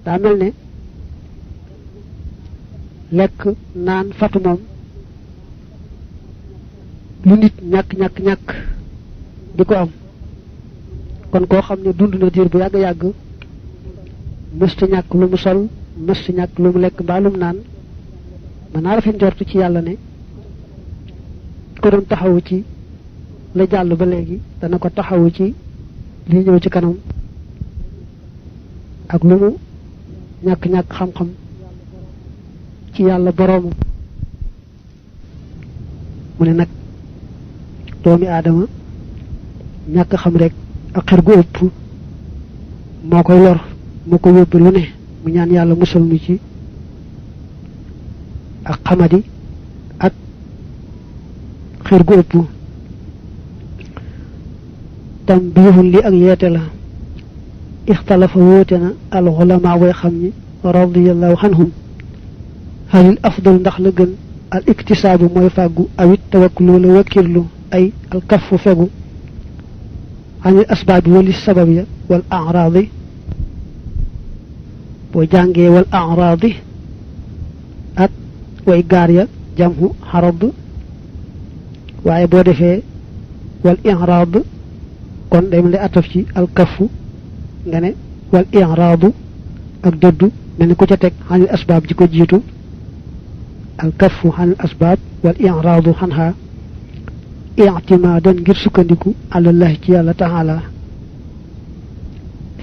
daa mel ne lekk naan fatu moom lu nit ñàkk di ko am kon koo xam ne dund na diir bu yàgg mësta ñàkk lu mu sol mësta ñàkk lu mu lekk mbaa lu mu naan mën naa rafet njortu ci yàlla ne ko doon taxawu ci la jàll ba léegi dana ko taxawu ci li ñëw ci kanam ak lu mu ñàkk xam-xam ci yàlla boroomam mu ne nag doomi aadama ñàkk xam rek ak xer gu ëpp moo koy lor moo ko yóbbu lu ne mu ñaan yàlla musal nu ci ak xamadi ak xer gu ëpp tam biixul li ak yeete la ixtalafa wóote na al ulama way xam ñi radiyallahu anhum halil afdal ndax la gën al iktisaabu mooy fàggu awit tawakkul wala wakkirlu ay al kafu fegu anil asbaabi wali sabab ya wal araadi boo jàngee wal araadi ak way gaar ya jamhu xarad waaye boo defee wal iraad kon day mel ne ataf ci al kafu nga ne wal iraadu ak dëddu mel ni ku ca teg xanil asbaab ji ko jiitu al kafu xanil asbaab wal iraadu xanha i'timaadan ngir sukkandiku alallahi ci yàlla taala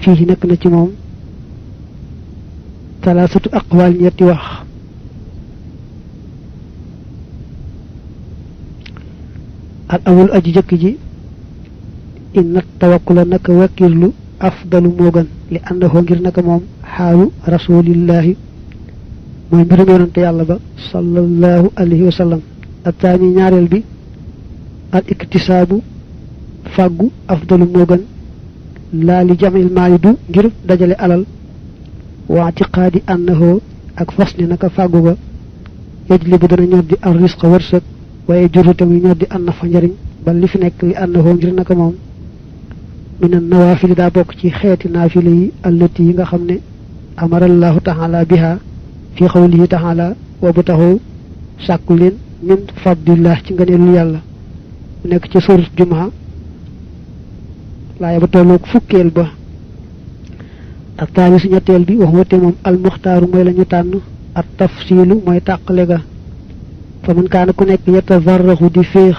fii nekk na ci moom talaasatu aqwaal ñetti wax al awal aji jëkk ji inna tawakkula naka wakkirlu afdalu moo gën li àndaxoo ngir naka moom xaalu rasulillahi mooy mbirum yonante yàlla ba sallallahu alayhi wa sallam attaani ñaareel bi al iktisaabu fàggu afdalu moo gën laa li jamil maali du ngir dajale alal wa atiqaadi ànnaxoo ak fas ni naka fàggu ga yejli bu dana ñor di ar risqa wërsëg waaye juru tamit ñor di ànd fa njariñ ba li fi nekk li ànnaxoo ngir naka moom min an nawaafili daa bokk ci xeeti naafile yi allati yi nga xam ne amarallahu taala biha fi xawlihi taala wa bu taxu sàkku leen min fadlillah ci ngëneelu yàlla mu nekk ci surat jumaa laaya ba tolloog fukkeel ba ak taali su ñetteel bi wax wate moom almuxtaaru mooy la ñu tànn ak tafsilu mooy tàqale ga fa man kaana ku nekk yatavarraxu di féex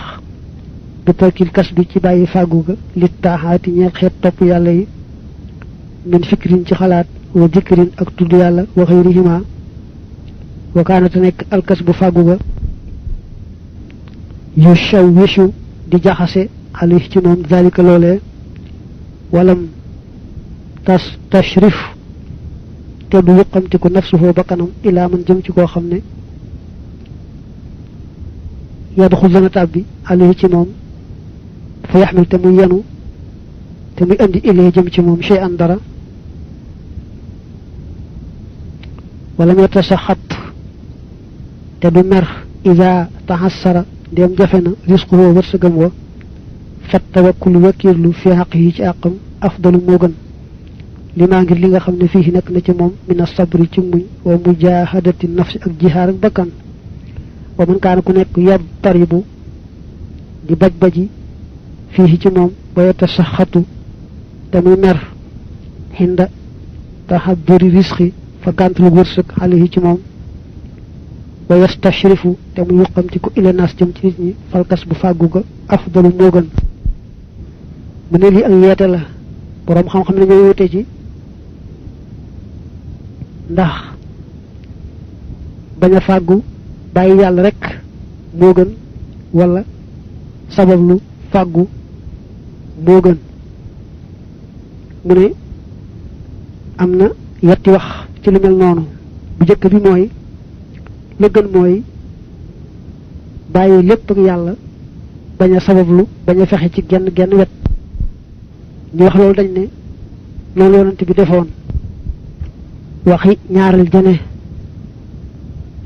bi tarkil kas bi ci bàyyi fàggu ga li taaxaati ñeel xeet topp yàlla yi min fikrin ci xalaat wa dikrin ak tudd yàlla wa xayrihima wa kaana te nekk alkas bu fàggu ga yu shaw wishu di jaxase xale ci moom zalika loolee walam tashrif te du yuqamti ko nafsuhu ba kanam ilaa man jëm ci koo xam ne yadxul dana tàbbi xale ci moom fa yaxmil te muy yenu te muy andi ilee jëm ci moom shay an dara wala mu tasaxat te du mer ida taxassara ndéem jafe na risque woo wërsëgam wa fat tawakkul wakiirlu fi xaq yi ci àqam afdalu moo gën li maa ngir li nga xam ne fii nekk na ci moom mina sabri ci muñ wa mujahadati nafsi ak jihaar ak bakkan wa man kaana ku nekk yab taribu di baj baji fii ci moom ba yatasaxatu te muy mer xinda taxadduri risqi fa gàntul wërsëg xale yi ci moom wa yastashrifu te mu yuqamti ko ilenaas jëm ci nit ñi falkas bu fàggu ga afdalu moo gën mu ne lii ak yeete la boroom xam-xam ne ñooy wute ci ndax bañ a fàggu bàyyi yàlla rek moo gën wala sabablu fàggu moo gën mu ne am na yetti wax ci lu mel noonu bu jëkk bi mooy la gën mooy bàyyi lépp ak yàlla bañ a sabablu bañ a fexe ci genn wet ñu wax loolu dañ ne loolu yonent bi defoon waxi ñaareel jane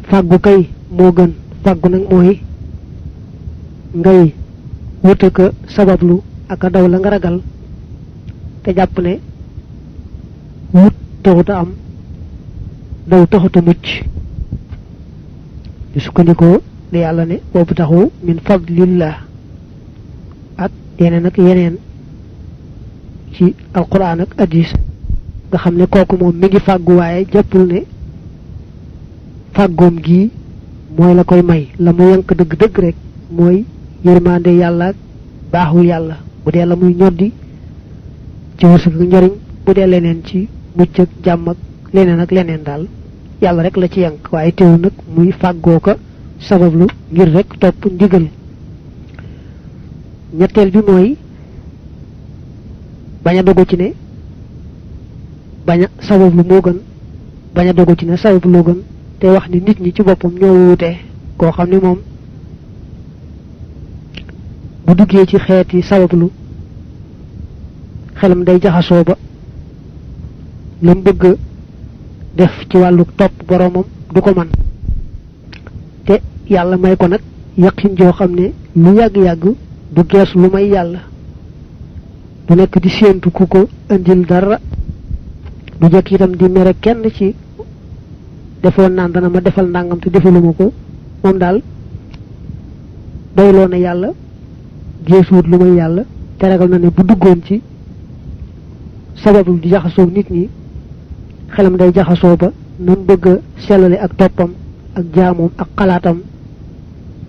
fàggu kay moo gën fàggu nag mooy ngay wuta ka sabablu ak a daw la nga ragal te jàpp ne wut taxut a am daw taxuta mucc ñu sukkandikoo li yàlla ne boobu taxu min fadlillah ak yeneen ci alquran ak hadis nga xam ne kooku moom mi ngi fàggu waaye jàppul ne fàggoom gi mooy la koy may la mu yank dëgg-dëgg rek mooy yërmande yàlla ak baaxul yàlla bu dee la muy ñoddi ci wërsëg ak njariñ bu dee leneen ci mucc ak jàmm ak leneen daal yàlla rek la ci yank waaye teew nag muy fàggoo ko sabablu ngir rek topp ndigal ñetteel bi mooy baña dogu ci ne baña sabablu moo gën baña dogu ci ne sabablu moo gën te wax ni nit ñi ci boppam ñoo wuute koo xam ni moom bu duggee ci xeeti sabablu xelam day jaxasoo ba lam bëgg def ci wàllu topp boromam du ko man te yàlla may ko nag yaqin joo xam ne lu yàgg-yàgg du gees lu may yàlla du nekk di séentu ku ko indil dara du jekk itam di mere kenn ci defoon naan dana ma defal ndàngam te defaluma ko moom daal doyloo na yàlla geesuwut lu may yàlla te ragal na ne bu duggoon ci sababu di jaxasoo nit ñi xelam day jaxasoo ba nam bëgg a sellale ak toppam ak jaamoom ak xalaatam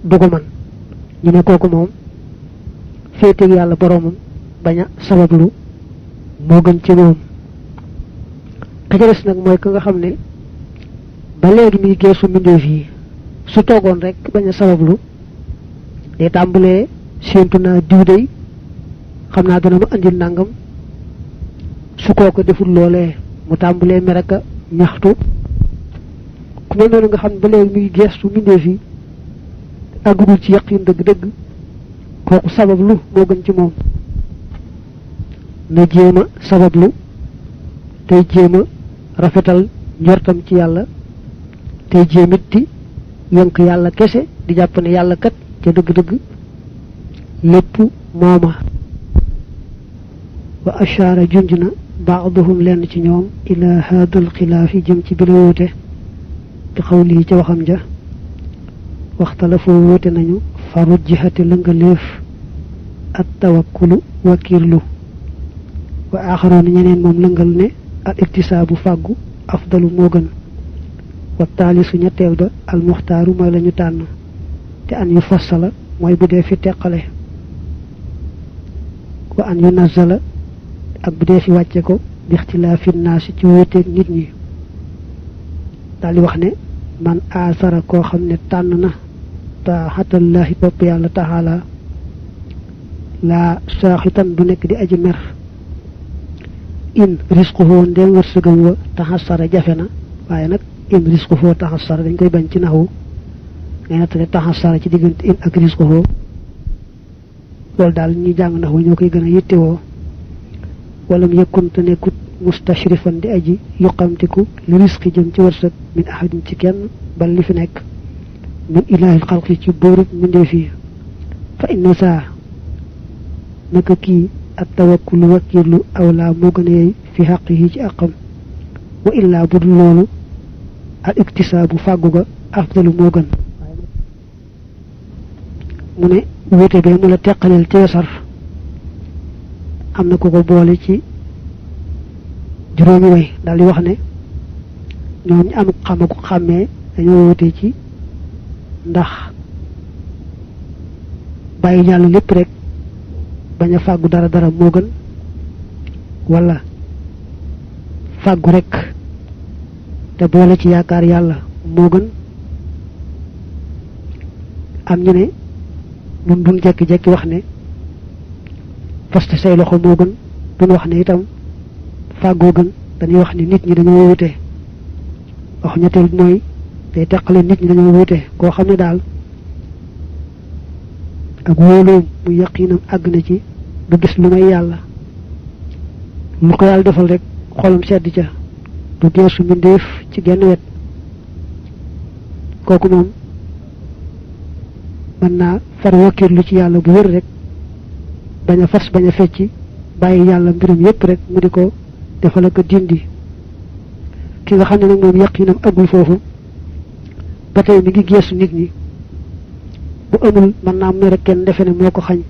du ko man ñu ne kooku moom féeteeg yàlla boromam bañ a sabablu moo gën ci moom ka ca des nag mooy ka nga xam ne ba léegi mi ngi geesu mbindeef yi su toogoon rek bañ a sabablu day tàmbalee séentu naa diw day xam naa dana ma andil nangam su kooko deful loolee mu tàmbalee meraka ñaxtu ku mel noonu nga xam ne ba léegi mi ngi geestu mbindeef yi àggugul ci yaqin dëgg-dëgg kooku sabablu moo gën ci moom na jéema sabablu tey jéema rafetal njortam ci yàlla tey jéemitti yënk yàlla kese di jàpp ne yàlla kat ca dëgg-dëgg lépp mooma wa ashaara junj na baaduhum lenn ci ñoom ila haadal xilaafi jëm ci bila wóote bi xawlii ca waxam ja waxtalafu wóote nañu faru jihati lëngaleef at tawakkulu wakiirlu wa aaxaroona ñeneen moom lëngal ne al iktisaabu fàggu afdalu moo gën wa taalisu ñetteel ba al muxtaaru mooy la ñu tànn te an yu fassala mooy bu dee fi teqale wa an yu nazala ak bu dee fi wàcce ko bi ixtilaafi naasi ci wóoteeg nit ñi daal di wax ne man aasara koo xam ne tànn na taaxatallahi bopp yàlla taxaala laa saaxitan du nekk di aji mer in risquhu ndem wërsëgam wa taxasara jafe na waaye nag in risquhu taxasara dañ koy bañ ci naxu ngay nattale taxasara ci diggante in ak risquhu loolu daal ñi jàng naxu ñoo koy gën a yittewoo wala mu yëkkun te nekkut mustashrifan di aji yuqamtiku li risqi jëm ci wërsëg min ahadin ci kenn bal li fi nekk min ilaahil xalqi ci bóorub mbindeef yi fa inna saa naka kii at tawakkulu wakiirlu awlaa moo gën a yey fi xaq yi ci àqam wa illaa bu dul loolu al iktisaabu fàggu ga afdalu moo gën mu ne wéete bee mu la teqaleel ci yasar am na ko ko boole ci juróomi way daal di wax ne ñoom ñu am xamaku xàmmee dañoo wóote ci ndax bàyyi yàlla lépp rek bañ a fàggu dara moo gën wala fàggu rek te boole ci yaakaar yàlla moo gën am ñu ne nun duñ jekki-jekki wax ne faste say loxo moo gën duñ wax ne itam fàggoo gën dañuy wax ni nit ñi dañoo wute wax ñetteel mooy day teqale nit ñi dañoo wute koo xam ne daal ak wóoloom mu yaqiinam àgg na ci du gis lu may yàlla lu ko yàlla defal rek xolam sedd ca du geesu mbindeef ci genn wet kooku moom mën naa far wakkirlu ci yàlla bu wér rek bañ a fas bañ a fecci bàyyi yàlla mbirum yépp rek mu di ko defal ak dindi ki nga xam ne nag moom yaqinam agul foofu ba tey mi ngi geesu nit ñi bu amul mën naa mere kenn defe ne moo ko xañ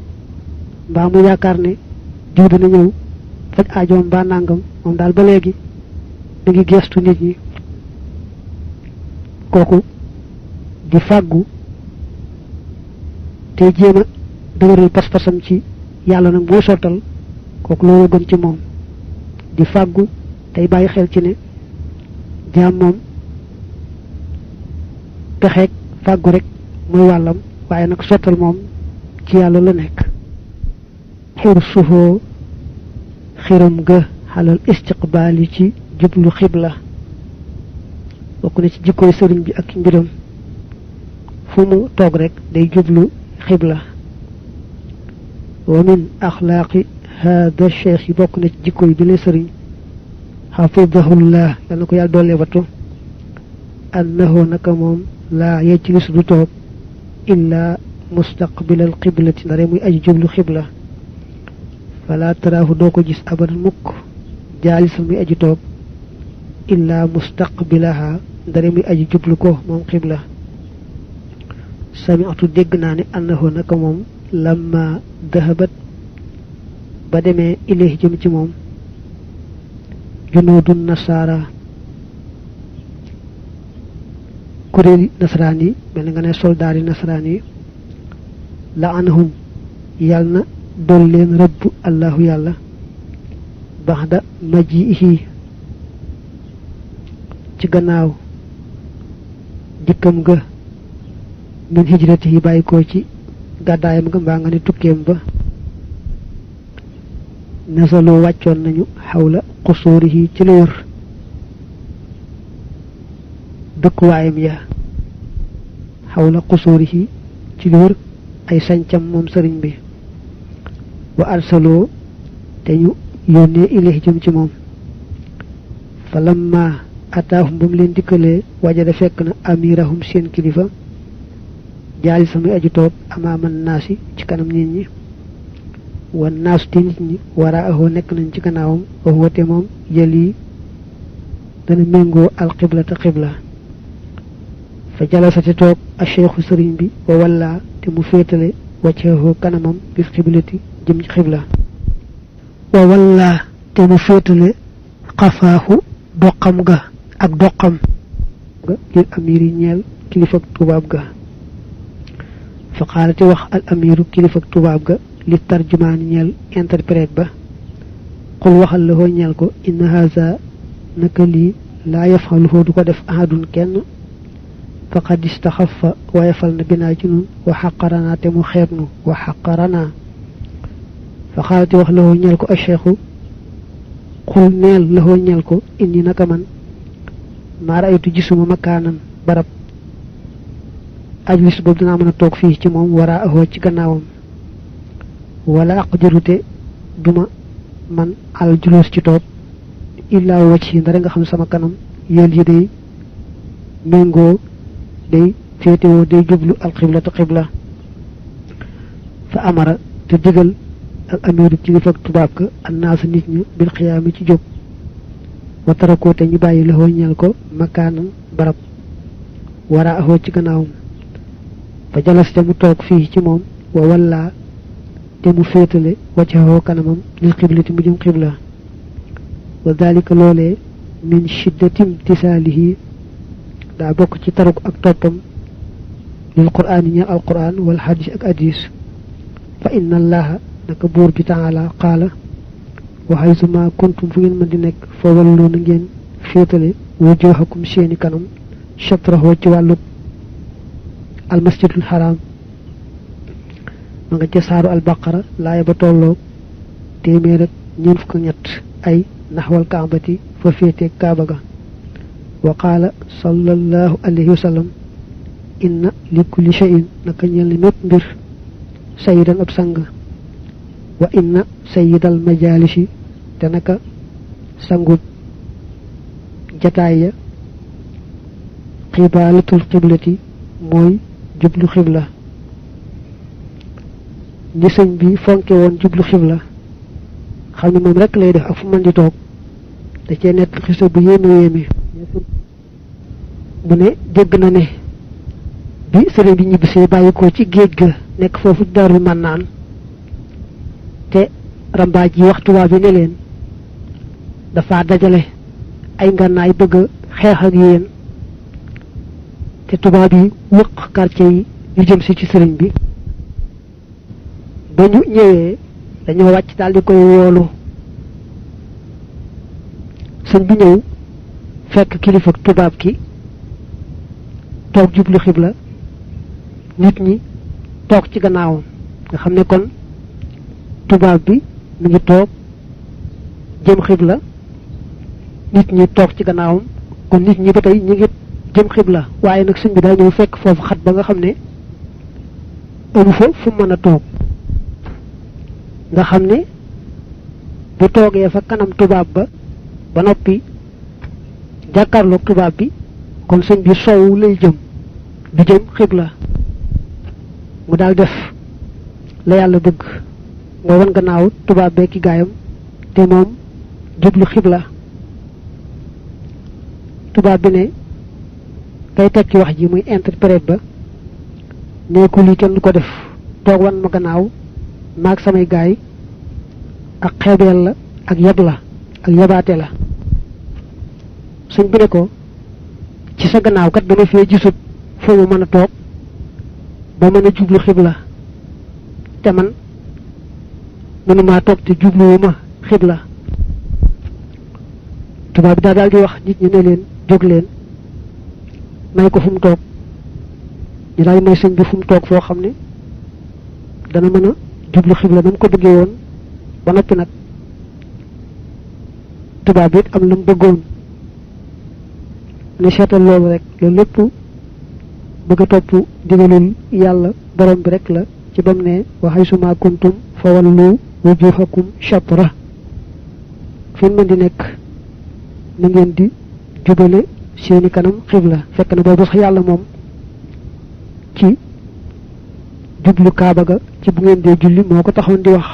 mbaa mu yaakaar ne diw dana ñëw faj aajoom mbaa nàngam moom daal ba léegi mi ngi geestu nit ñi kooku di fàggu te jéem a dëgëral pas-pasam ci yàlla nag mooy sottal kooku loolu gën ci moom di fàggu tey bàyyi xel ci ne jaam moom pexeeg fàggu rek muy wàllam waaye nag sottal moom ci yàlla la nekk xir suufoo xiram ga xalal istiqbaali ci jublu xibla bokk na ci jikkooy sëriñ bi ak mbiram fu mu toog rek day jublu xibla wa min axlaaqi hada cheikh yi bokk na ci jikkooy bi la sëriñ xafidahullah yal na ko yàlla doole wattu annahu naka moom laa yajlis du toog illa mustaqbilal qiblati ndare muy aji jublu xibla fala taraahu doo ko gis abadan mukk jaalisan muy aji toog illa mustaqbilaha ndare muy aji jublu ko moom xibla sami'tu dégg naa ne annahu naka moom lamma dahabat ba demee ilayhi jëm ci moom junuudun nasaara kuréeli nasaraan yi mel na nga ne soldaar yi nasaraan yi la anhum yàlla na dool leen rëbb allahu yàlla baxda majiihi ci gannaaw dikkam ga min hijrati yi bàyyi ko ci gàddaayam nga mbaa nga ne tukkeem ba nasaloo wàccoon nañu xawla xusuurihi ci la wër dëkkuwaayam ya xawla xusuurihi ci la wër ay sañcam moom sëriñ bi wa arsaloo te ñu yónnee ilayhi jëm ci moom fa lamma ataahum ba mu leen dikkalee wajada fekk na amirahum seen kilifa jaali samay aju toog amaaman naasi ci kanam nit ñi wan naasu te nit ñi waraahu nekk nañ ci gannaawam waxuwate moom yëli dana méngoo alxiblata xibla fa jalasa te toog a cheikhu sëriñ bi wa walla te mu féetale wacceexoo kanamam bis xiblati jëm ci xibla wa walla te mu féetale xafaahu doqam ga ak doqam ga lil amir yi ñeel kilifak tubaab ga fa xaalate wax al amiru kilifak tubaab ga li tarjumaani ñeel interprète ba xul waxal la hoo ñeel ko inna haza naka lii laa yafaluhu du ko def ahadun kenn faqad istaxafa wayafal na binaa ci nun wa xaqaranaa te mu xeeb nu wa xaqaranaa fa xaalate wax la hoo ñeel ko acheikhu xul neel la hoo ñeel ko indi naka man maa raaytu gisuma makaanan barab ajlis boobu dinaa mën a toog fii ci moom waraa ahoo ci gannaawam wala aqdirute duma man al julus ci toog illaa wacc yi ndara nga xam sama kanam yéel yi day méngoo day féetewoo day jublu alxiblata xibla fa amara te digal al amiru kilifa tubaab ka annaasa nit ñi bil xiyaami ci jóg wa tarakoo te ñu bàyyi la ñeel ko makaanan barab waraa ahoo ci gannaawam fa jalas te mu toog fii ci moom wa walla te mu féetale waccaxoo kanamam lil xiblati mu jëm xibla wa dalika loolee min shiddatim tisaalihi daa bokk ci taruk ak toppam lil quraan yi ñeel al quraan wal xadis ak hadis fa inna allaha naka buur bi taala qaala wa haytuma kuntum fu ngeen mën di nekk fa wallu na ngeen féetale wujuhakum seeni kanam shatrahu ci wàllu almasjidul haram ma nga ca saaru albaqara laaya ba tolloo téeméer ak ñeent fukk ñett ay naxwal kaabati fa féete kaaba ga wa qaala sallallahu alayhi wa sallam inna li kulli shay'in naka ñeel ni mépp mbir sayidan ab sang wa inna sayidal majalisi te naka sangub jataay ya xibaalatul xiblati mooy jublu xibla ni sëñ bi fonke woon jublu xibla xam ne moom rek lay def ak fu mën di toog da cee nekk xisa bu yéeme yéeme mu ne dégg na ne bi sëriñ bi ñibbisee bàyyi ko ci géej ga nekk foofu Daarul Mannaan te rambaaj yi wax tubaab yi ne leen dafa dajale ay ngànnaay bëgg a xeex ak yéen te tubaab yi wëq quartier yi ñu jëm si ci sëriñ bi ba ñu ñëwee dañoo wàcc daal di koy woolu sëñ bi ñëw fekk kilifa tubaab ki toog jublu xibla nit ñi toog ci gannaawam nga xam ne kon tubaab bi mu ngi toog jëm xibla nit ñi toog ci gannaawam kon nit ñi ba tey ñi ngi jëm xibla waaye nag sëñ bi daa ñëw fekk foofu xat ba nga xam ne amu fa fu mën a toog nga xam ne bu toogee fa kanam tubaab ba noppi jàkkaarloog tubaab bi kon sëñ bi soowu lay jëm du jëm xibla mu daal def la yàlla bëgg mooy wan gannaaw tubaab bee ki gaayam te moom jublu xibla tubaab bi ne kay teg ci wax ji muy interprète ba ne ko lii kenn du ko def toog wan ma gannaaw maag samay gaay ak xeebeel la ak yab la ak yabaate la sëñ bi ne ko ci sa gannaaw kat dama fee gisut foo mu mën a toog ba mën a jublu xibla te man mënumaa toog te jubluwuma xibla tubaab bi daal di wax nit ñi ne leen jóg leen may ko fu mu toog ñu daal may sëñ bi fu mu toog foo xam ne dana mën a jublu xibla na mu ko bëggee woon ba noppi nag tubaab bi it am la mu bëggoon ne seetal loolu rek loolu lépp bëgg a topp digalul yàlla borom bi rek la ci bam ne wa haysuma kuntum fa wallu wujuhakum shatra fi mën di nekk na ngeen di jubale seeni kanam xibla fekk na boobu sax yàlla moom ci jublu kaaba ga ci bu ngeen dee julli moo ko taxoon di wax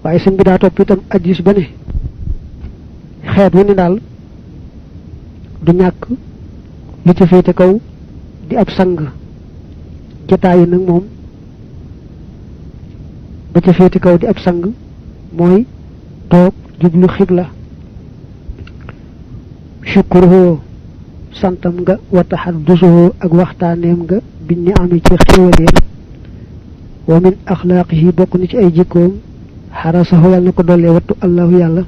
waaye sëñ bi daa topp itam addis ba ne xeet wu ni daal du ñàkk li ci féete kaw di ab sang jotaayi nag moom ba ca féete kaw di ab sang mooy toog jublu xibla shukruhu santam nga wa tahaddusuhu ak waxtaaneem nga bi ni ami ci xéwalee wa min axlaaqihi bokk na ci ay jikkoom xarasahu yàlla na ko dollee wattu allahu yàlla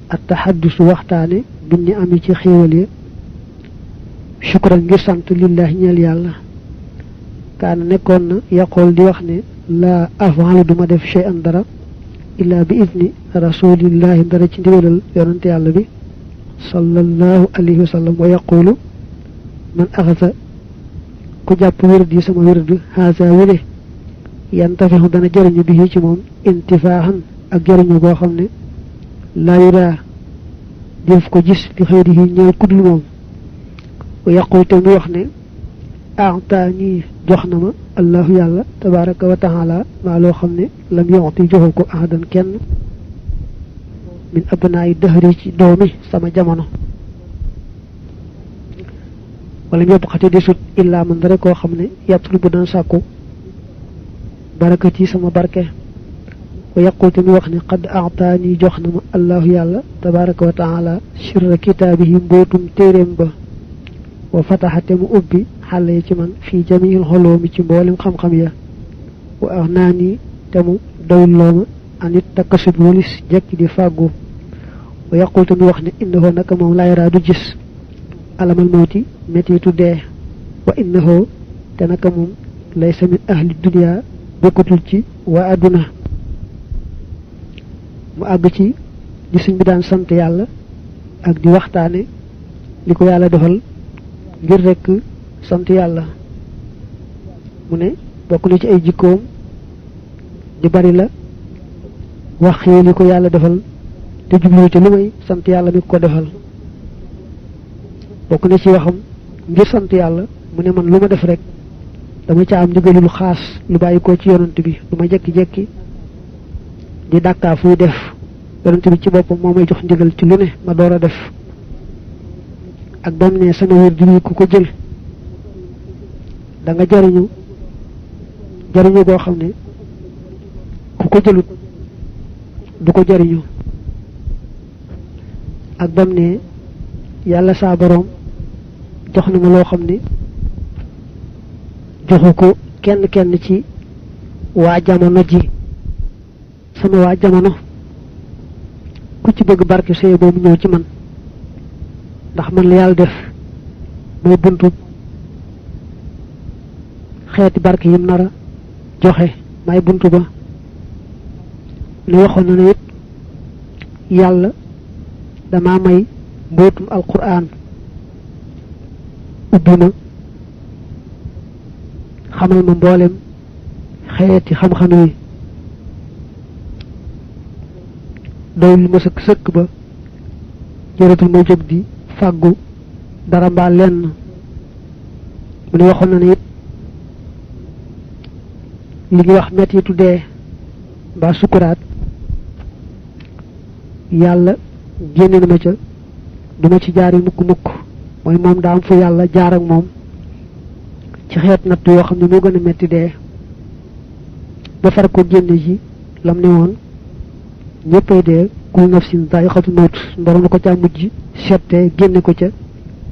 at tahaddusu waxtaane bi ni ami ci xéwalee shukran ngir sant lillahi ñeel yàlla kaana nekkoon na yaqool di wax ne laa afaalu duma def shay'an dara illaa bi idni rasulillahi dara ci ndigalal yonante yàlla bi sallallahu alayhi wa sallam wa yaqulu man axasa ku jàpp wérd yi sama wérd haasa wile yantafixu dana jëriñu bi ci moom intifaaxan ak jëriñu boo xam ne laa yuraa def ko gis bi xëy di ñeel kudul moom wa yaqul te mu wax ne aataani jox na ma allahu yàlla tabaraka wa taala maa loo xam ne lam yoxti joxu ko ahadan kenn min abnaayi dahri ci doomi sama jamono wala ñëpp xate desut illaa man dara koo xam ne yàttul bu daan sàkku barakat yi sama barke wa yaqul te mu wax ne qad aataani jox na ma allahu yàlla tabaraka wa taala sirra kitaabihi mbootum téeréem ba wa fataxate mu ubbi xale yi ci man fii jamiil xoloomi ci mboolem xam-xam ya wa ax naa nii te mu doylooma anit takkasub walis jekki di fàggu wa yaqul te mu wax ne innahu naka moom laa yaraa du gis alamal mawti mettitu dee wa innahu te naka moom laysa min ahli dunya bokkatul ci waa adduna mu àgg ci di sëñ bi daan sant yàlla ak di waxtaane li ko yàlla defal ngir rekk sant yàlla mu ne bokk na ci ay jikkoom di bari la wax xéewal li ko yàlla defal te jublu ci lu may sant yàlla mi ko defal bokk na ci waxam ngir sant yàlla mu ne man lu ma def rek dama ca am ndigalul xaas lu bàyyi ko ci yonent bi du ma jekki-jekki di dàkkaa fuy def yonent bi ci boppam moo may jox ndigal ci lu ne ma door a def ak bam ne sama wér di ku ko jël da nga jariñu goo xam ne ku ko jëlut du ko jariñu ak bam ne yàlla saa boroom jox na ma loo xam ne joxu ko kenn ci waa jamono ji sama waa jamono ku ci bëgg barke sey boobu ñëw ci man ndax man la yàlla def mooy buntu xeeti barke yim nara joxe may buntu ba li waxoon na ne it yàlla dama may mbootum alquran ubbi ma xamal ma mboolem xeeti xam-xam yi doyul ma sëkk ba jëratul may jóg di fàggu dara mbaa lenn mu ne waxoon na ne it li ñuy wax mettitu dee mbaa sukuraat yàlla génne na ma ca duma ci jaari mukk mooy moom daa am fu yàlla jaar ak moom ci xeet natt yoo xam ne moo gën a metti dee ba far ko génne ci lam ne woon ñëppay dee kul nafsin daa'iqatu mawt borom na ko ca mujj settee génne ko ca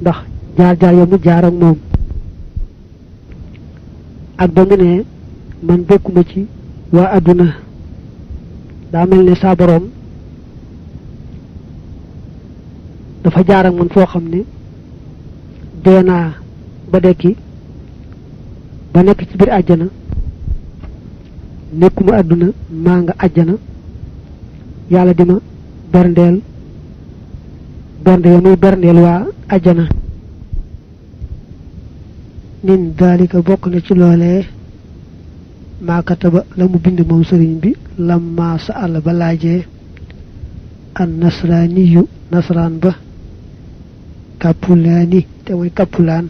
ndax jaar ya mu jaar ak moom ak ba mu ne man bokkuma ci waa àdduna daa mel ne saa borom dafa jaar ak man foo xam ne dee naa ba dekki ba nekk ci biir àjjana nekkuma àdduna maa nga àjjana yàlla di ma berndeel bernde ya muy berndeel waa àjjana min daalika bokk na ci loolee maa kataba la mu bind moom sëriñ bi lamma sa àll ba laajee an nasraaniyu nasraan ba kàppulaani te mooy kàppulaan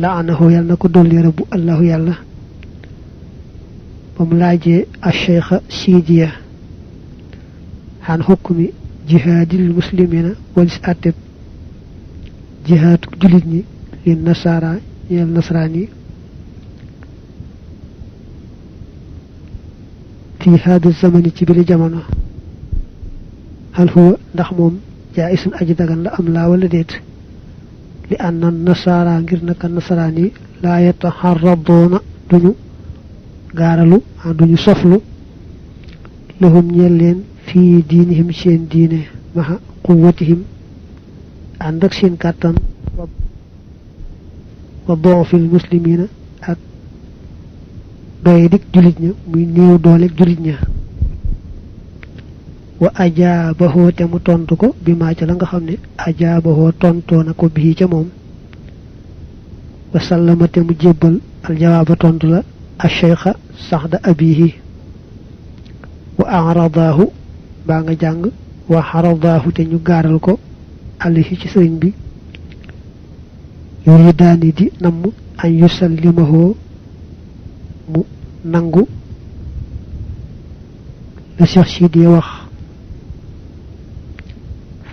laanahu yàlla na ko dolli rabbu allahu yàlla ba mu laajee a cheikha siidiya xan xukmi jihaadil muslimina walis atteb jihaatu jullit ñi li nasara ñeel nasraan yi fi hada zamani ci bili jamono hal huwa ndax moom jaisun aji dagan la am laa wala déet li anna nasara ngir naka nasaraan yi laa yataharradoona duñu gaaralu duñu soflu lahum ñeel leen fii diinihim seen diine maha quwwatihim ànd ak seen kàttan wa doofil muslimina ak doye dik julit ña muy néew dooleeg julit ña wa ajaabahoo te mu tontu ko bi maa ca la nga xam ne ajaabahoo tontoo na ko bii ca moom wa sallama te mu jébbal aljawaaba tontu la acheikha saxda abihi wa aradaahu baa nga jàng wa xaradaahu te ñu gaaral ko alihi ci sëriñ bi yuridaani di namm an yusallimahoo mu nangu la Cheikh Sidi wax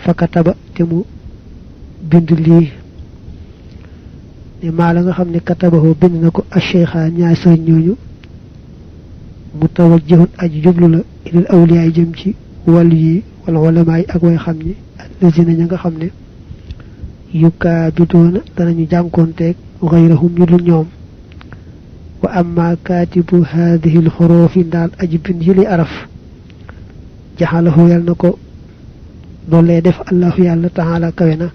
fakataba te mu bind lii ne maa la nga xam ne katabahoo bind na ko acheikha ñaari sëriñ ñooñu mu tawajjahun aji jublu la ilal awliyaay jëm ci wàllu yi wala ulama yi ak way xam ñi allazina ña nga xam ne yukaabidoona danañu jànkoonteeg gayrahum ñu dul ñoom wa amma kaatibu haadihi lxuruufi ndaal aji bind yi li araf jaxalahu yàlla na ko doollee def allahu yàlla taala kawe na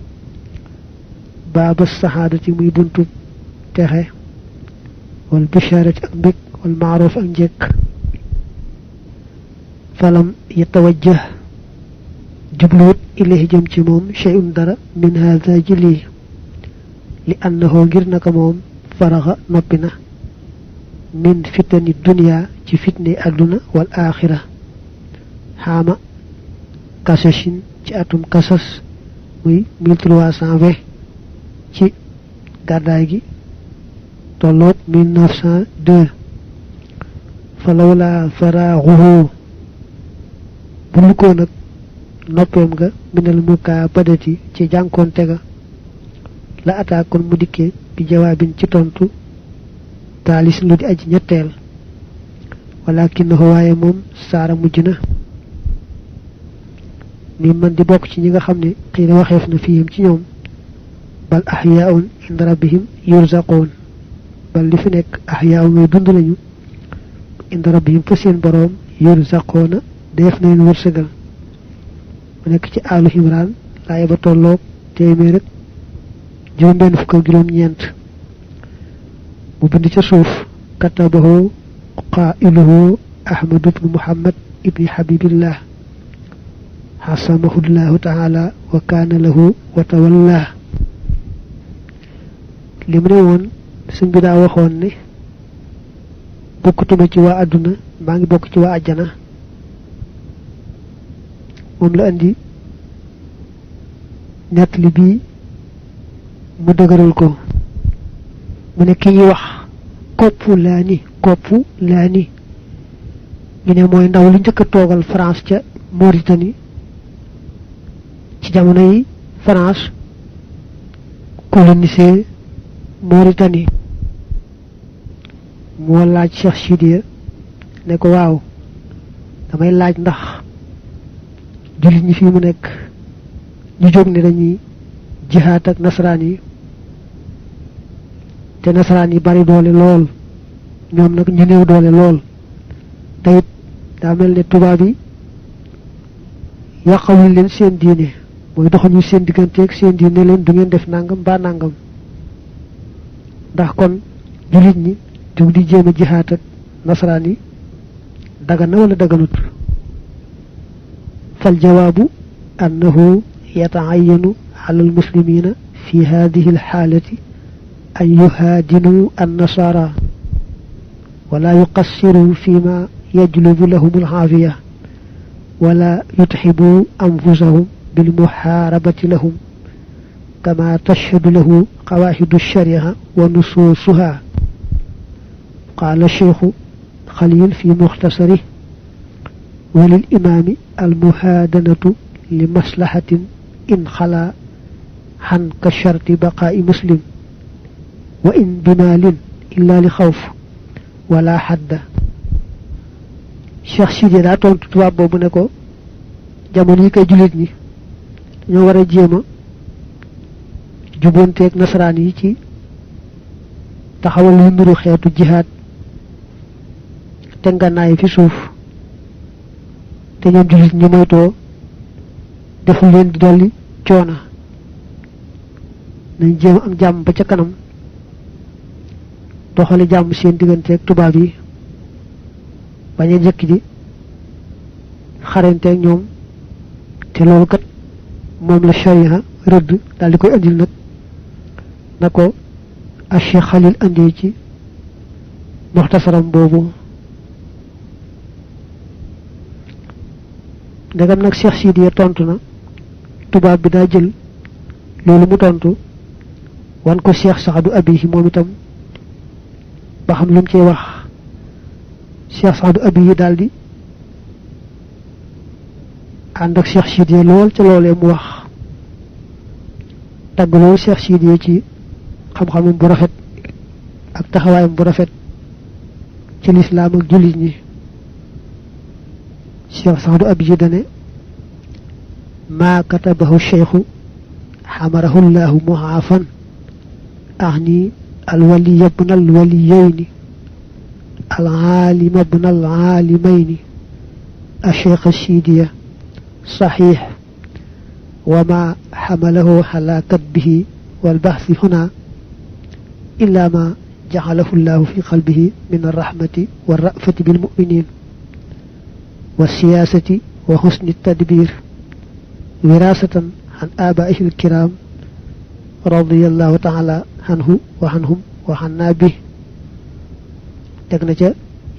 baaba saxaadati muy buntu texe wal bishaarati ak mbég wal maaruf ak njëkk falam yatawajjah jubluwut ilayhi jëm ci moom shay'un dara min haada ji lii li annahu ngir naka moom faraxa noppi na min fitani dunya ci fitne àdduna wal aaxira xaama kasashin ci atum kasas muy 1320 ci gàddaay gi tolloog 1902 fa lawla faraaxuhu bu lu ko nag noppeem nga minal mukaabadati ci jànkoonte ga la ataakon mu dikkee bi jawaabin ci tontu taalis lu di aji ñetteel walakinahu waaye moom saara mujj na mi man di bokk ci ñi nga xam ne xiila waxeef na fihim ci ñoom bal ahyaun inda rabbihim yurzaqoon bal li fi nekk ahyaun ngay dund lañu inda rabbihim fa seen boroom yurzaqoona def na leen wërsëgal mu nekk ci Alu Imran laay ba tolloog téeméer rek juróom-benn fukk ak juróom-ñeent mu bind ca suuf katabahu qailuhu Ahmad ibn Muhammad ibni Habibillah xasamahu llahu taala wa kaana lahu wa tawallah li mu ne woon suñ bi daa waxoon ne bokkutuma ci waa àdduna maa ngi bokk ci waa àjjana moom la andi nettali bii mu dëgëral ko mu ne ki ñuy wax koppu laa ni ñu ne mooy ndaw li njëkk a toogal France ca Mauritanie ci jamono yi France colonisé Mauritanie moo laaj Cheikh Sidiya ne ko waaw damay laaj ndax jullit ñi fii mu nekk ñu jóg ne dañuy jihaat ak nasaraan yi te nasaraan yi bari doole lool ñoom nag ñu néew doole lool te it daa mel ne tubaab yi yàqaluñ leen seen diine mooy doxañu seen digganteeg seen diine leen du ngeen def nangam ba nangam ndax kon jullit ñi jóg di jéem a jihaat ak nasaraan yi dagan na wala daganut fal jawaabu annahu yataayanu ala almuslimina fi hadihi alxaalati an yuhaadinuu annasara wala yuqassiruu fima yajlubu lahum alxaafiya wala yutxibuu anfusahum bilmuxaarabati lahum kama tashhadu lahu qawaaxidu alshariha wa nusuusuha qaala cheikhu xalil fi muxtasarih وللإمام المهادنة لمصلحة إن خلا عن كشرط بقاء مسلم وإن بمال إلا لخوف ولا حد Cheikh Sidiya daa tontu tubaab boobu ne ko jamono yi koy jullit ñi ñoo war a jéem a jubonteeg nasaraan yi ci taxawal lu nuru xeetu jihaad te ngànnaay fi suuf te ñoom jullit ñi moytoo deful leen di dolli coona nañ jéem am jàmm ba ca kanam doxale jàmm seen digganteeg tubaab yi bañ a jëkk di xaranteeg ñoom te loolu kat moom la sharia rëdd daal di koy andil nag na ko a Cheikh Xalil andi ci muxtasaram boobu ndegam nag Cheikh Sidiya tontu na tubaab bi daa jël loolu mu tontu wan ko Cheikh Saadu Abihi moom itam ba xam lu mu cee wax Cheikh Saadu Abihi daal di ànd ak Cheikh Sidiya lool ca loolee mu wax tagg loolu Cheikh Sidiya ci xam-xamam bu rafet ak taxawaayam bu rafet ci lislaam ak jullit ñi Cheikh Saadu Abihi dane maa katabahu cheikhu xamarahu llahu muhaafan ahni alwaliya bna alwaliyayni alaalima bna alaalimayni acheikh Sidiya saxiix wa ma xamalahu ala katbihi walbaxsi huna illa ma jacalahu llahu fi qalbihi min alraxmati walrafati bilmuminin والسياسة وحسن التدبير وراثة عن آبائه الكرام رضي الله تعالى عنه وعنهم وعنا به تغنا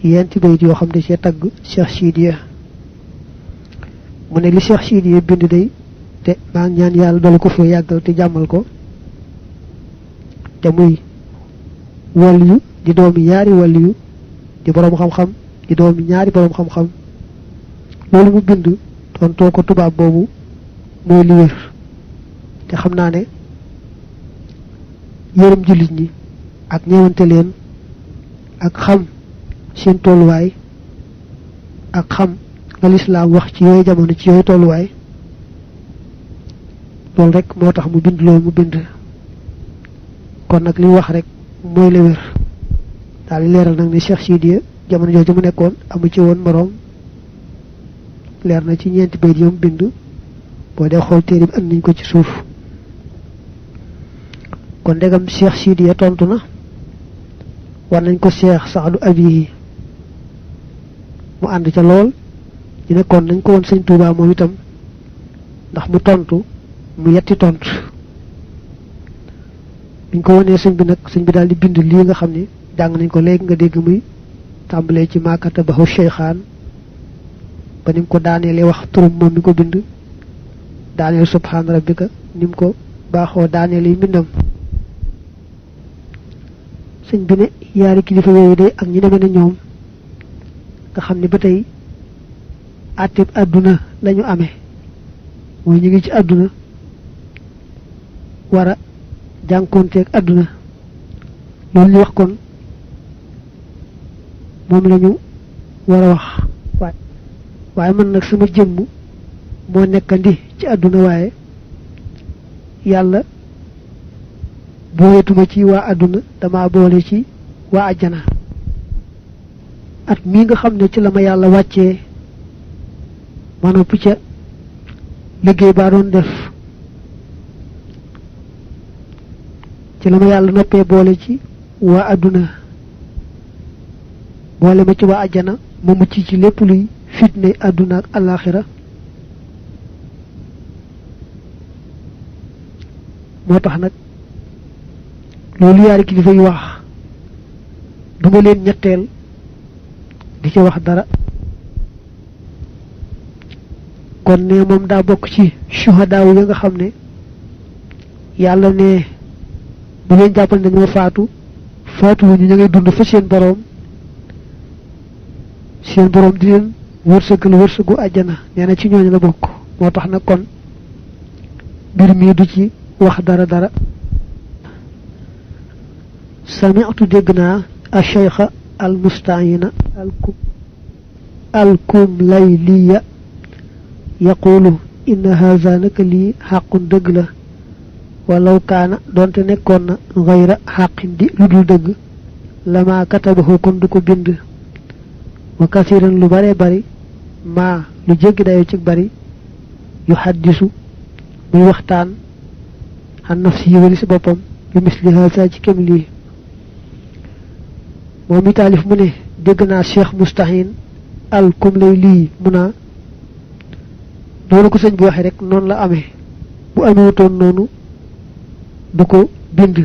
ينت بيت يو خامني سي تاغ شيخ سيديا من لي شيخ سيديا بند داي te ma ñaan yalla dal ko fi yagal te jamal ko te muy waliyu di doomi yaari waliyu di borom xam xam di doomi ñaari borom xam xam loolu mu bind tontoo ko tubaab boobu mooy li wér te xam naa ne yërëm jullit ñi ak ñewante leen ak xam seen tolluwaay ak xam la lislaam wax ci yooyu jamono ci yooyu tolluwaay loolu rek moo tax mu bind loolu mu bind kon nag li wax rek mooy la wér daal leeral nag ne Cheikh Sidiya jamono jooju mu nekkoon amu ci woon moroom leer na ci ñeenti bayt yom bind boo dee xool téere bi and nañ ko ci suuf kon ndegam Cheikh Sidiya tontu na war nañ ko Cheikh Saadu Abihi mu ànd ca lool ñu ne kon nañ ko woon sëñ Tuubaa moom itam ndax mu tontu mu yetti tontu biñ ko wonee sëñ bi nag sëñ bi daal di bind lii nga xam ni jàng nañ ko léegi nga dégg muy tàmbalee ci maakata baxu cheykhaan ba nim ko daaneele wax turum moom mi ko bind daaneel subhaan rabbika nim ko baaxoo daaneele yi mbindam sëñ bi ne yaari kilifa yooyu de ak ñi demee ne ñoom nga xam ne ba tey àtteb àdduna lañu amee mooy ñu ngi ci àdduna war a jànkoonteeg àdduna loolu ñu wax kon moom lañu war a wax waaye man nag sama jëmm moo nekkandi ci àdduna waaye yàlla booletuma ci waa àdduna dama boole ci waa àjjana at mii nga xam ne ci la ma yàlla wàccee ma noppi ca liggéey baa doon def ci la ma yàlla noppee boole ci waa àdduna boole ma ci waa àjjana ma mucc ci lépp luy fitne àdduna ak àllaaxira moo tax nag loolu yaari kilifa yi wax duma leen ñetteel di ci wax dara kon ne moom daa bokk ci shuhadaa yi nga xam ne yàlla ne bu leen jàppal dañoo faatu wu ñu ngay dund fa seen boroom di leen wërsëgu àjjana nee na ci ñooñu la bokk moo tax nag kon mbir mii du ci wax dara sami'tu dégg naa a cheikha al musta'ina al kumlayliya yaqulu inna haza naka lii xaqun dëgg la walaw kaana doonte nekkoon na gayra xaqin di lu dul dëgg lama katabahu kon du ko bind wa kasiran lu bare bari maa lu jéggi dayo ci bari yu xaddisu muy waxtaan xan nafsi yi wali si boppam bi misli haza ci kem lii moom mi taalif mu ne dégg naa cheikh mustahin al kumlayli mu naa noonu ko sëñ bi waxee rek noonu la amee bu amewutoon noonu du ko bind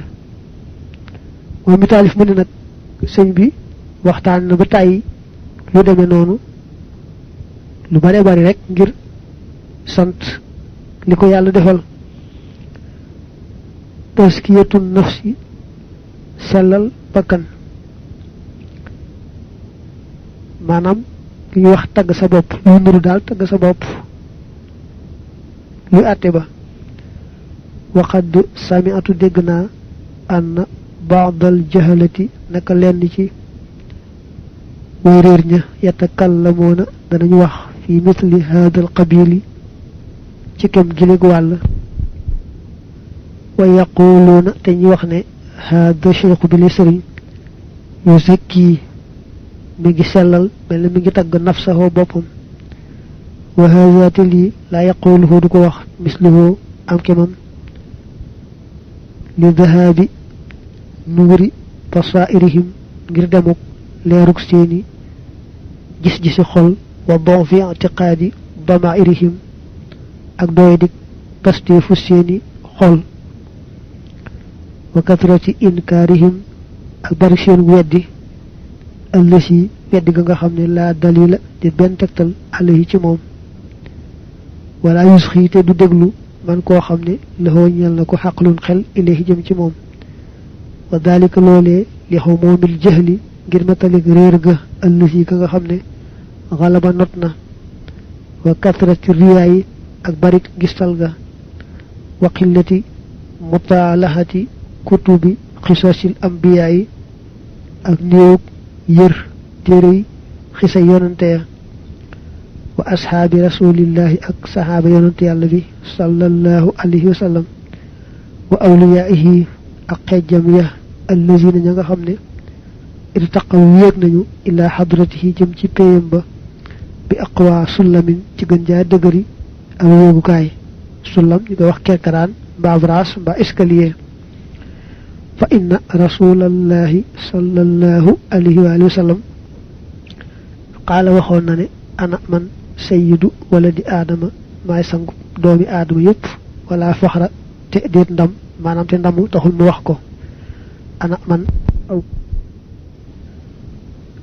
moom mi taalif mu ne nag sëñ bi waxtaan na ba tàyyi lu demee noonu lu bare bari rek ngir sant li ko yàlla defal taskiyatun nafsi sellal bakkan maanaam li ñuy wax tagg sa bopp luy nuru daal tagg sa bopp luy àtte ba waxad sami'atu dégg naa anna ba'dal jahalati naka lenn ci way réer ña yatakallamuuna danañu wax fi misli hadal qabili ci kem giléeg wàll wa yaquluuna te ñu wax ne hada cheikhu bi li sëriñ yu zakki mi ngi sellal mel na mi ngi tagg nafsahu boppam wa hada te lii laa yaquluhu du ko wax misluhu am kemam li dahabi nuuri basairihim ngir demuk leeruk seeni gis-gisi xol wa don fi i'tiqaadi damairihim ak doy dik pasteefu seeni xol wa kathrati inkaarihim ak bari seen weddi allasi weddi ga nga xam ne laa dalila di benn tegtal alayhi ci moom wala yusxiite du déglu man koo xam ne laxoo ñeel na ko xaqlun xel ilayhi jëm ci moom wa dalika loolee li xumoomil jahli ngir matalik réer ga allasi ka nga xam ne xalaba not na wa kathrati riyaayi ak barik gistal ga wa qillati mutalahati kutubi qisasil anbiya'i ak néew yër téere xisa yonante ya wa ashaabi rasulillahi ak sahaaba yonante yàlla bi sallallahu alayhi wa sallam wa awliyaihi ak xejjam ya allazina ña nga xam ne irtaqaw yéeg nañu ila hadratihi jëm ci péyam ba bi aqwa sullamin ci gën jaa dëgëri aw yéegukaay sullam ñu koy wax kerkaraan mbaa braas mbaa escalier fa inna rasulallahi sallallahu alayhi wa sallam qaala waxoon na ne ana man sayyidu waladi aadama maay sangu doomi aadama yépp wala faxra te déet ndam maanaam te ndamu taxul mu wax ko ana man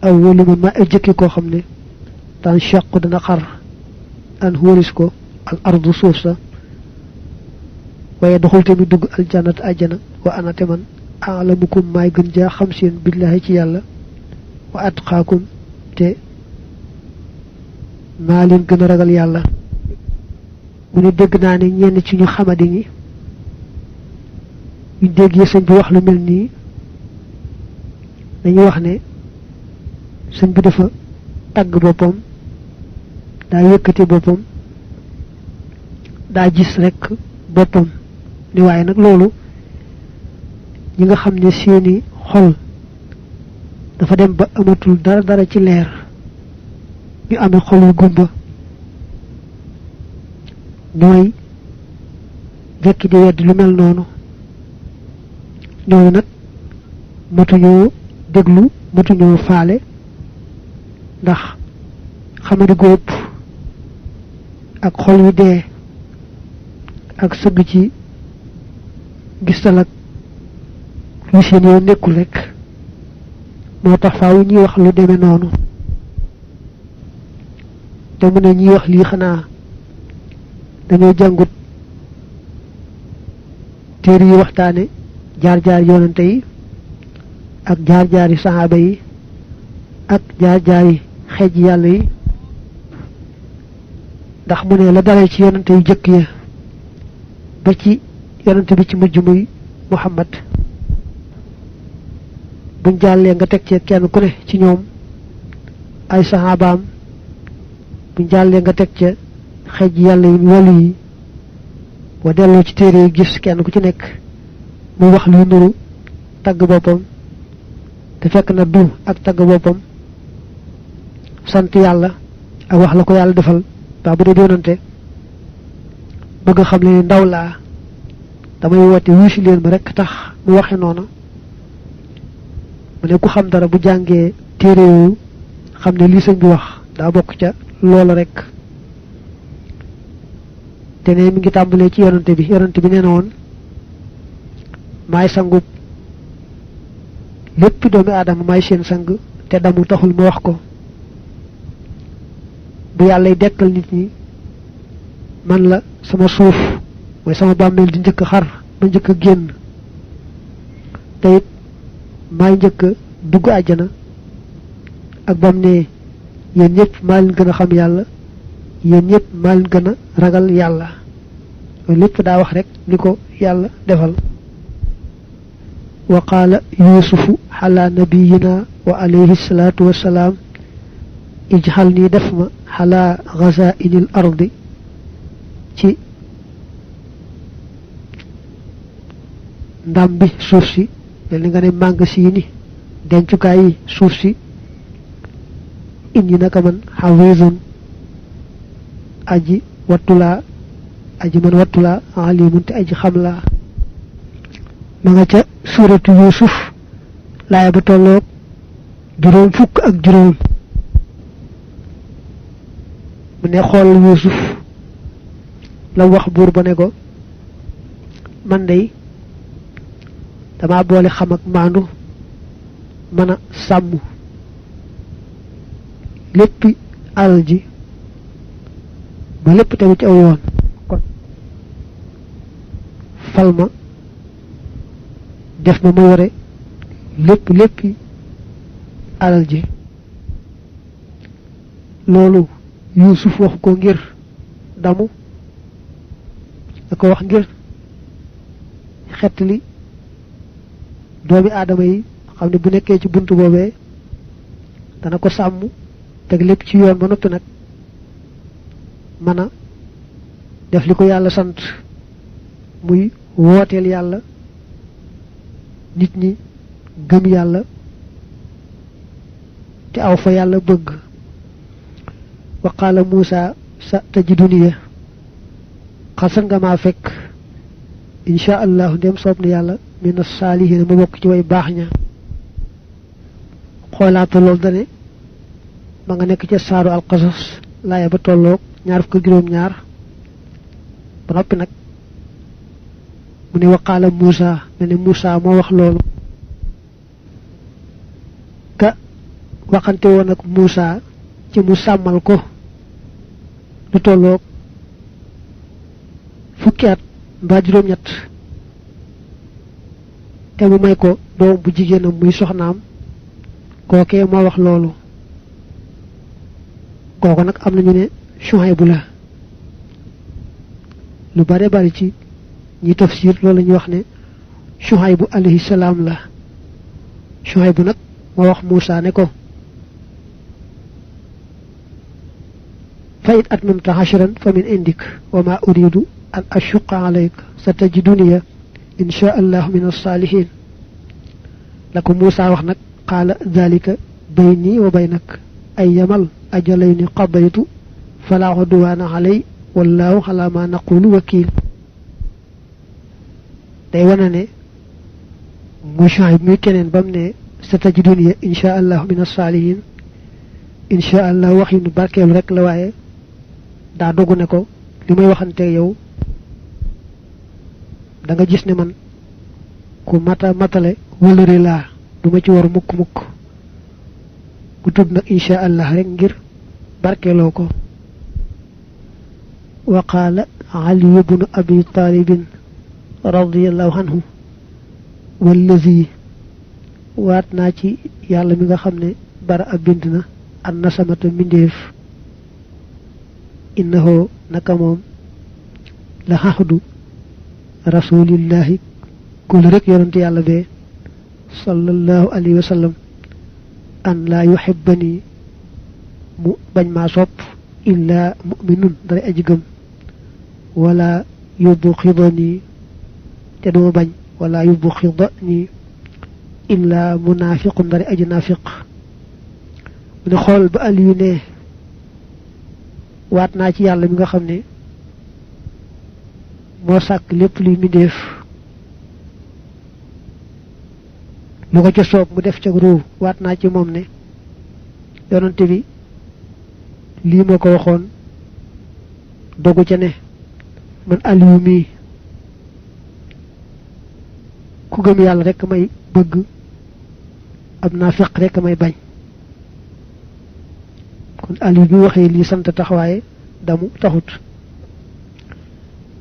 aw wolu man maa ay jëkki koo xam ne tan shaqu dana xar an wóolis ko al ardu suuf sa waaye doxul tamit dugg aljannat ajjana wa ana te man alamukum maay gën jaa xam seen billahi ci yàlla wa atqaakum te maa leen gën a ragal yàlla mu ne dégg naa ne ñenn ci ñu xamadi ñi ñu déggee sëñ bi wax lu mel nii dañuy wax ne sëñ bi dafa tagg boppam daa yëkkati boppam daa gis rekk boppam ni waaye nag loolu ñi nga xam ne seeni xol dafa dem ba amatul dara ci leer ñu amee xolu gumba ñooy jekki di weddi lu mel noonu ñooñu nag matuñoo déglu matuñoo faale ndax xamadi góob ak xol yu dee ak sëgg ci gistal ak lu seen yoon nekkul rek moo tax faaw ñuy wax lu demee noonu te mu ne ñuy wax lii xanaa dañoo jàngut téere yi waxtaane jaar-jaar yonante yi ak jaar-jaari saxaaba yi ak jaar-jaari xeej yàlla yi ndax mu ne la dalee ci yonante yu jëkk ya ba ci yonante bi ci mujj muy Muhammad buñ jàllee nga teg ci kenn ku ne ci ñoom ay saxaabaam buñ jàllee nga teg ca xeej yàlla yi wàllu yi boo delloo ci téere yi gis kenn ku ci nekk muy wax luy nuru tagg boppam te fekk na du ak tagg boppam sant yàlla ak wax la ko yàlla defal ba bu dee doonante bëgg a xam ne ndaw laa damay woote wuusi leen ma rekk tax mu waxe noonu mu ne ku xam dara bu jàngee téere yooyu xam ne lii sëñ bi wax daa bokk ca loola rekk te ne mi ngi tàmbalee ci yonante bi nee na woon maay sangub lépp doomi aadama maay seen sang te damu taxul ma wax ko bu yàllay dekkal nit ñi man la sama suuf mooy sama bàmmeel di njëkk xar ba njëkk génn te it maay njëkk dugg àjjana ak bam ne yéen ñëpp maa leen gën a xam yàlla yéen ñëpp maa leen gën a ragal yàlla loolu lépp daa wax rek ni ko yàlla defal wa qaala yuusufu xalaa nabiyina wa alayhi salaatu wassalaam ijxal nii def ma xalaa xazaa'inil ardi ci ndam bi suuf si mel ni nga ne màng sii ni dencukaay yi suuf si inni naka man xafiisun aji wattulaa aji man wattulaa alimun te aji xam laa ma nga ca suuratu yuusuf laaya ba tolloog juróom fukk ak juróom mu ne xool yuusuf la wax buur ba ne ko man dey dama boole xam ak maandu mën a sàmm léppi alal ji ba lépp tegu ci aw yoon kon fal ma def ma ma yore léppi alal ji loolu Yuusuf wax ko ngir damu da ko wax ngir xettali doomi aadama yi xam ne bu nekkee ci buntu boobee dana ko sàmm teg lépp ci yoon ba noppi nag mën a def li ko yàlla sant muy wooteel yàlla nit ñi gëm yàlla te aw fa yàlla bëgg wa qaala Muusa sa tajiduniya xasan nga maa fekk insha allahu ndem soob na yàlla min as-saalihiina ma bokk ci way baax ña xoolaata loolu dane ma nga nekk ca saaru alqasas laaya ba tolloog 22 ba noppi nag mu ne waqaala Muusa mel ne Muusa moo wax loolu ka waxante woon ak Muusa ci mu sàmmal ko lu tolloog fukki at mbaa juróom-ñett te mu may ko doom bu jigéenam muy soxnaam kookee moo wax loolu kooku nag am nañu ne Shuaybu la lu bare bari ci ñi tafsir loolu la ñuy wax ne Shuaybu alayhi salaam la Shuaybu nag moo wax Muusa ne ko fa in atmamta 'ashran fa min indik wa ma uridu an ashuqqa alayk satajiduniya insha allah min as-salihin la ko Muusa wax nag qaala dhalika bayni wa baynak ayyamal ajalayni qadaytu fala udwana alay wallahu ala ma naqulu wakil day wana ne mu Shuayb muy keneen bam ne satajiduniya insha allah min as-salihin insha allah wax yu barkeelu rek la waaye daa dogu ne ko li may waxante yow da nga gis ne man ku matale wëlëre laa duma ci war mukk bu tudd nag insha allah rek ngir barkeeloo ko wa qaala Ali ibn Abi Talib radiyallahu anhu wallazi waat naa ci yàlla mi nga xam ne bara ab bind na an nasamata mbindeef innahu naka moom la xaxdu rasulillahi kul rek yonante yàlla bee sallallahu alayhi wa sallam an laa yuhibbani mu bañ maa sopp illa mu'minun dara aji gëm wala yubxidani te duma bañ wala yubxidani illa munafiqun dara aji nafiq mu ne xool ba Aliyu ne waat naa ci yàlla mi nga xam ne moo sàkk lépp luy mbindeef lu ko ca soob mu def ca ruu waat naa ci moom ne yonante bi lii moo ko waxoon dogu ca ne man Aliyu mii ku gëm yàlla rek may bëgg ab naafiq rek may bañ kon Aliyu bi waxee lii sant tax waaye damu taxut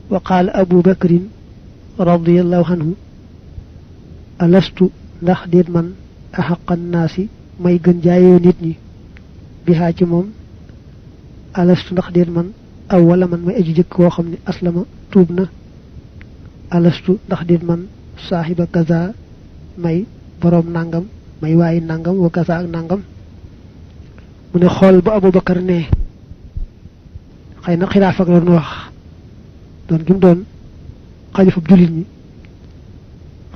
wa qaala Abu Bakrin radiyallahu anhu alastu ndax déet man axaqan naasi may gën jaayoo nit ñi bihaa ci moom alastu ndax déet man aw wala man may aju jëkk koo xam ne aslama tuub na alastu ndax déet man saaxiba kaza may boroom nangam may waayi nangam wa kaza ak nangam mu ne xool ba Abu Bakar ne xëy na xilaaf ak loolu wax doon gi mu doon xalifab jullit ñi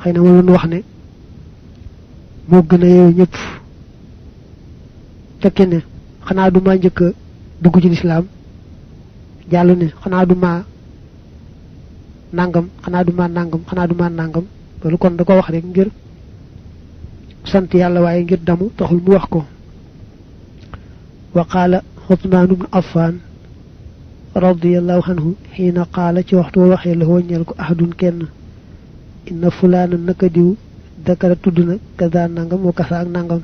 xëy na ma doon wax ne moo gën a yeewu ñëpp fekke ne xanaa du maa njëkk a dugg ci lislaam jàllu ne xanaa du maa nangam xanaa du maa nangam xanaa du maa nangam loolu kon da ko wax rek ngir sant yàlla waaye ngir damu taxul mu wax ko wa qaala Usmaan ibn Affaan radiyallahu anhu xiina qaala ci waxtu waxee la wàññeel ko ahadun kenn inna fulaana naka diw dakara tudd na kaza nangam wa kasa ak nangam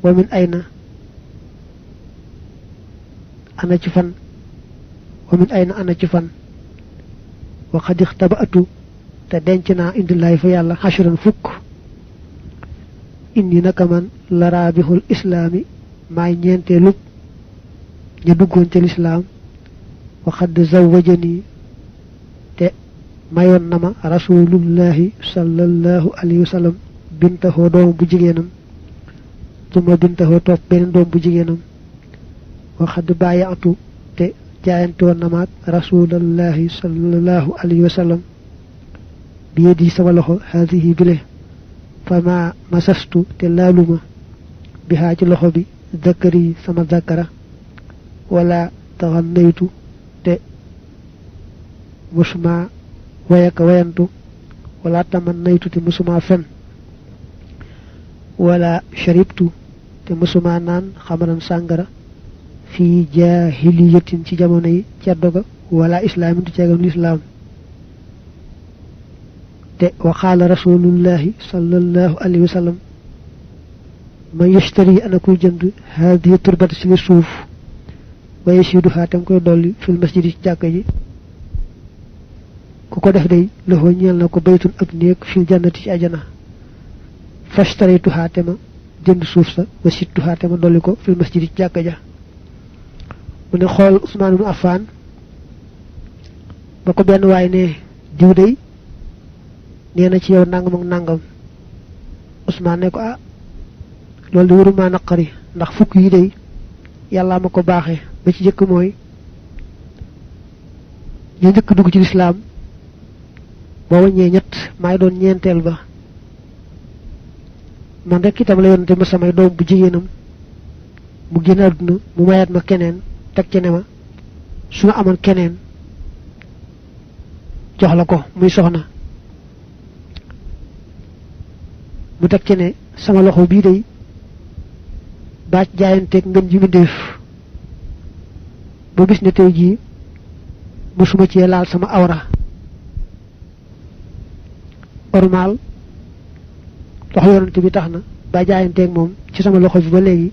wa min ayna ana ci fan wa min ayna ana ci fan wa qad ixtabaatu te denc naa indillaay fa yàlla xashran fukk inni naka man la raabixul islaami maay ñeenteelu ña duggoon ca lislaam wa qad zawwajani mayoon na ma rasulullahi sallallahu alayhi wa sallam bintaxoo doom bu jigéenam suma bintaxoo topp beneen doom bu jigéenam waxad bàyyaatu te jaayante woon na maag rasulullahi sallallahu alayhi wa sallam bi yedi sama loxo haadihi bile fama masastu te laaluma bihaa ci loxo bi zakari sama zakara wala taxannaytu te musuma wayaka wayantu wala tamannaytu te musuma fen wala sharibtu te musuma naan xamaran sàngara fi jahiliyatin ci jamono yi ceddo ga wala islaamin du ceegam lislaam te wa qaala rasulullahi sallallahu alayhi wa sallam man yashtari ana kuy jënd haadihi turbata ci li suuf wa yashiduha tam koy dolli fil masjidi ci jàkka ji ku ko def day loxo ñeel na ko baytun ab néeg fil jannati ci ajana fashtaraytuha te ma jënd suuf sa wa sittuha te ma dolli ko fil masjidi ci jàkka ja mu ne xool Usmaan ibn Affaan ba ko benn waay ne diw day nee na ci yow nangam ak nangam Usmaan ne ko ah loolu de waruma naqari ndax fukk yi day yàlla ma ko baaxee ba ci jëkk mooy ñu njëkk dugg ci lislaam boo wàññee ñett maay doon ñeenteel ba man rek itam la yonante ma samay doom bu jigéenam mu génn àdduna mu mayaat ma keneen teg ci ne ma su ma amoon keneen jox la ko muy soxna mu teg ci ne sama loxo bii day baaj jaayanteeg ngën ji mbindéef ba bis ne tey jii mësuma cee laal sama awra ormal wax yonante bi tax na ba jaayanteeg moom ci sama loxo bi ba léegi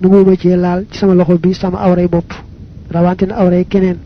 nu mu ma cee laal ci sama loxo bi sama awray bopp rawante na awray keneen